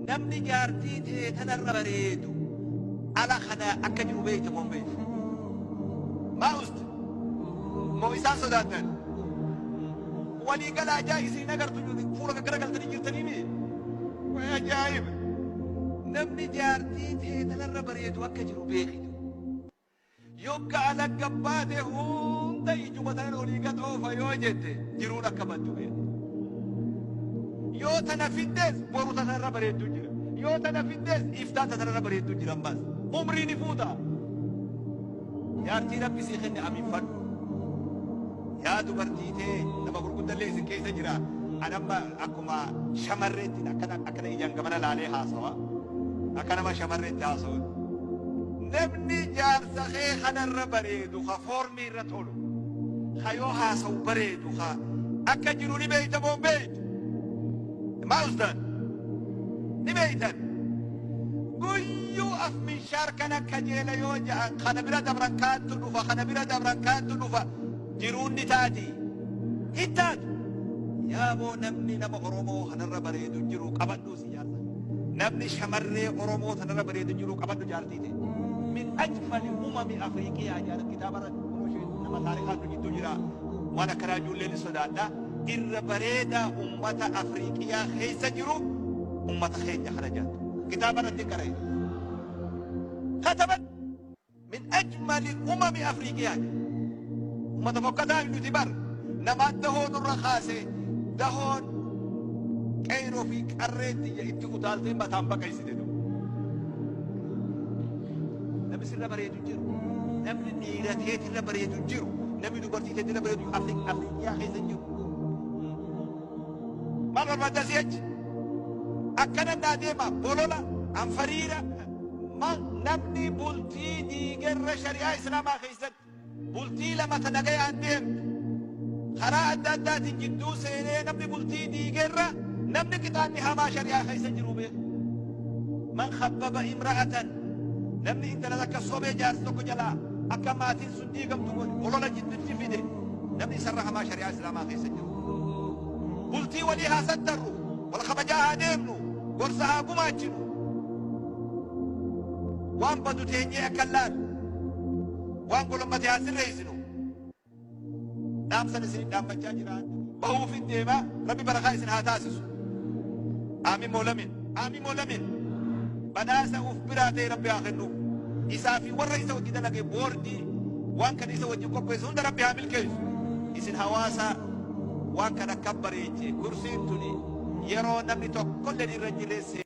Namni jaartii tee tanarra bareedu ala kana akka jiru beeyta moo hin beeytu? Maa uste? Moo isaan sodaattan? Walii gala ajaa isin hin agartu fuula gaggaragaltanii jirtanii mii? Way ajaa'iba! Namni jaartii tee tanarra bareedu akka jiru beekitu. Yogga ala gad baate hunda ijuma tanan olii gad oofa yoo jette jiruun akka baddu beeki. Yoo tana fiddees boru ta tanarra bareeddu jira. Yoo tana fiddees iftaan ta tanarra bareeddu jira ammas. Umrii ni fuuta. Jaartii Rabbi sii kenne aminfadhu. Yaa dubartii tee nama gurguddallee isin keessa jira. An amma akkuma shamarreetti akkana akkana ijaan gamana laalee haasawa. Akka nama shamarreetti haasawutti. Namni jaarsa kee kanarra bareedu ka foormii irra tolu, ka yoo haasawu bareedu ka akka jiru ni beeyta moo hin beeytu? Maa ustaan? Ni beeytan? Guyyuu af minshaar kana kajeela yoo ja'an kana bira dabran kaantu dhufa, kana bira dabran kaantu dhufa, jiruun ni taatii? Hin taatu. Yaaboo namni nama Oromoo kanarra bareedu hin jiru qabadhuu si jaarsa kee. Namni shamarree Oromoo tanarra bareedu hin jiru qabadhu jaartii tee. Min ajmali umami Afriiqiyaa jedhan kitaaba irra kunoo isheen nama taarikaa jidduu jira waan akkanaa ijoollee ni sodaadha. Irra bareedaa ummata Afriiqiyaa keessa jiru ummata keenya kana jaatu. Kitaaba irratti qara'e. Kataban Min ajmali umami Afriiqiyaa jedhe. Ummata fokkataa nuti bar. Namaan dahoo nurra kaase dahoon qeyroo fi qarreen tiyya itti utaaltee mataan baqaysite du. Namni sirra bareedu hin jiru. Namni dhiira teetirra bareedu hin jiru. Namni dubartii teetirra bareedu Afriiqiyaa keessa hin jiru. Maal barbaadda asii achi? Akkana naa deema bolola anfariira namni bultii diigerra shari'aa islaamaa keessatti bultii lama ta nagayaan deemtu karaa adda addaatiin jidduu seenee namni bultii diigerra namni qixaanni hamaa shari'aa keessa jiru beeku. Man khabbaba imra'atan namni intala takka sobee jaarsa tokko jalaa akka maatiin sun diigamtu godhe bolola jiddutti fide namni isarra hamaa shari'aa islaamaa keessa jiru. Bultii walii haa sattarru, wal kabajaa haa deemnu, gorsa haa gumaachinu. Waan badu teenyee akka hin laalle, waan golommate haa sirreessinu. Dhaamsan isin dhaammachaa jira. Bahuufin deema, Rabbi barakaa isin haa taasisu. Aamin moo lamin? Aamin moo lamin? Badhaasa uf biraa ta'e Rabbi haa kennuuf. Isaa fi warra isa wajji dalage boordii waan kana isa wajjin qopheesse hunda Rabbi haa milkeessu. Isin hawaasa waan kana akka bareeche kursiin tuni yeroo namni tokkolleen irra hin jirre.